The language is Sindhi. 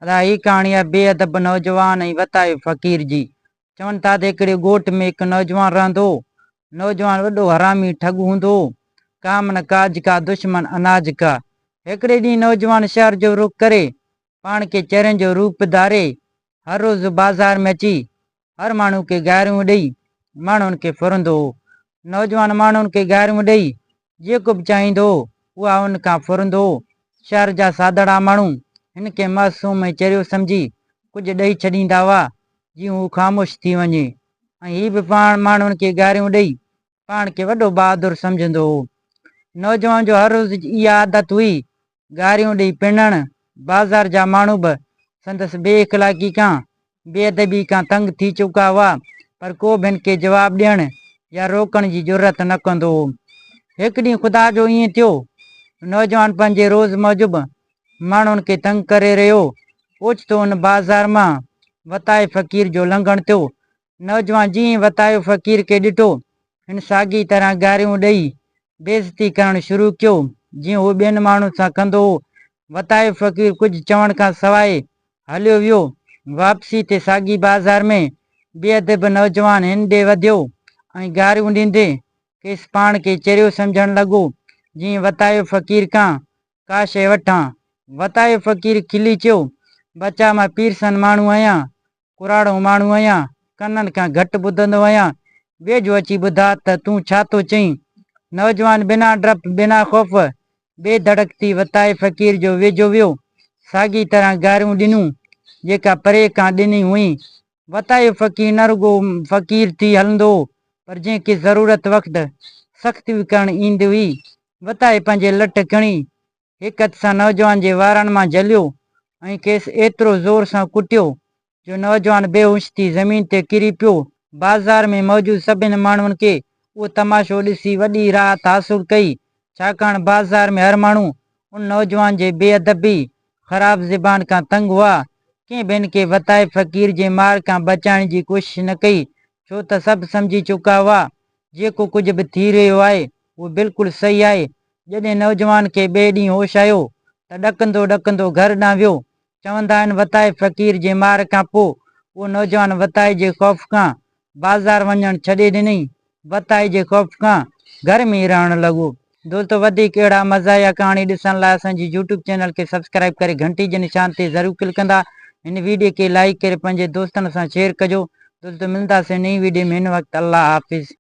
ادا هي ڪهاڻي آهي بي ادب نوجوان ۽ وتايو فقير جي. چون ٿا ته هڪڙي ڳوٺ ۾ هڪ نوجوان رهندو هو. نوجوان وڏو حرامي ٺڳ هوندو هو. ڪام نه ڪاج ڪا دشمن اناج ڪا. هڪڙي ڏينهن نوجوان شهر جو رخ ڪري پاڻ کي چرين جو روپ ڌاري هر روز بازار ۾ اچي هر ماڻهو کي گاريون ڏئي ماڻهن کي ڦرندو هو. نوجوان ماڻهن کي گاريون ڏئي جيڪو به چاهيندو هو اها ان کان ڦرندو هو. شهر جا سادڙا ماڻهو هن کي معصوم ۽ چريو سمجهي ڪجهه ڏئي ڇڏيندا هئا جيئن هو خاموش ٿي وڃي ۽ هي به پاڻ ماڻهن کي گاريون ڏئي پاڻ کي وڏو بهادر سمجهندو هو. نوجوان جو هر روز جي اها عادت هئي، گاريون ڏئي پنڻ. بازار جا ماڻهو به سندس بي اخلاقي کان، بي ادبي کان تنگ ٿي چڪا هئا، پر ڪو به هن کي جواب ڏيڻ يا روڪڻ جي جرئت نه ڪندو هو. هڪ ڏينهن خدا جو ائين ٿيو، نوجوان پنهنجي روز موجب ماڻهن کي تنگ ڪري رهيو. اوچتو ان بازار مان وتائي فقير جو لنگهڻ ٿيو. نوجوان جيئن ئي وتايو فقير کي ڏٺو، هن ساڳي طرح گاريون ڏئي بيعزتي ڪرڻ شروع ڪيو، جيئن هو ٻين ماڻهن سان ڪندو هو. وتايو فقير ڪجهه چوڻ کان سواء هليو ويو. واپسي تي ساڳي بازار ۾ بي ادب نوجوان هن ڏي وڌيو ۽ گاريون ڏيندي کيس پاڻ کي چريو سمجهڻ لڳو، جيئن وتايو فقير کان ڪا شيء وٺان. وتايو فقير کلي چيو، ٻچا مان پيرسن ماڻهو آهيان، ڪراڙو ماڻهو آهيان، ڪنن کان گهٽ ٻڌندو آهيان، ويجهو اچي ٻڌاء ته تون ڇا ٿو چئين؟ نوجوان بنا ڊپ، بنا خوف، بي ڌڙڪ ٿي وتائي فقير جو ويجهو ويو، ساڳي طرح گاريون ڏنيون، جيڪا پري کان ڏني هئين. وتايو فقير نه رڳو فقير ٿي هلندو هو، پر جنهن کي ضرورت وقت سختي به ڪرڻ ايندي هئي. وتائي پنهنجي لٺ کڻي هڪ هٿ سان نوجوان جي وارن مان جهليو ۽ کيس ايترو زور سان ڪٽيو جو نوجوان بيهوش ٿي زمين تي ڪري پيو. بازار ۾ موجود سڀني ماڻهن کي اهو تماشو ڏسي وڏي راحت حاصل ڪئي، ڇاڪاڻ بازار ۾ هر ماڻهو ان نوجوان جي بي ادبي، خراب زبان کان تنگ هئا. ڪنهن به هن کي وتائي فقير جي مار کان بچائڻ جي ڪوشش نه ڪئي، ڇو ته سڀ سمجهي چڪا هئا، جيڪو ڪجهه به ٿي رهيو آهي، اهو بلڪل صحيح آهي. جڏهن نوجوان کي ٻئي ڏينهن هوش آيو ته ڏڪندو ڏڪندو گهر ڏانهن ويو. چوندا آهن وتائي فقير جي مار کان پوء اهو نوجوان وتائي جي خوف کان بازار وڃڻ ڇڏي ڏنئي. وتائي جي خوف کان گهر ۾ ئي رهڻ لڳو. دوستو وڌيڪ اهڙا مزاحيه ڪهاڻي ڏسڻ لاء اسان جي يوٽيوب چينل کي سبسڪرائيب ڪري گهنٽي جي نشان تي ضرور ڪلڪ ڪندا. هن ويڊيو کي لائيڪ ڪري پنهنجي دوستن سان شيئر ڪجو. دوستو ملنداسين نئين ويڊيو ۾ هن وقت الله حافظ.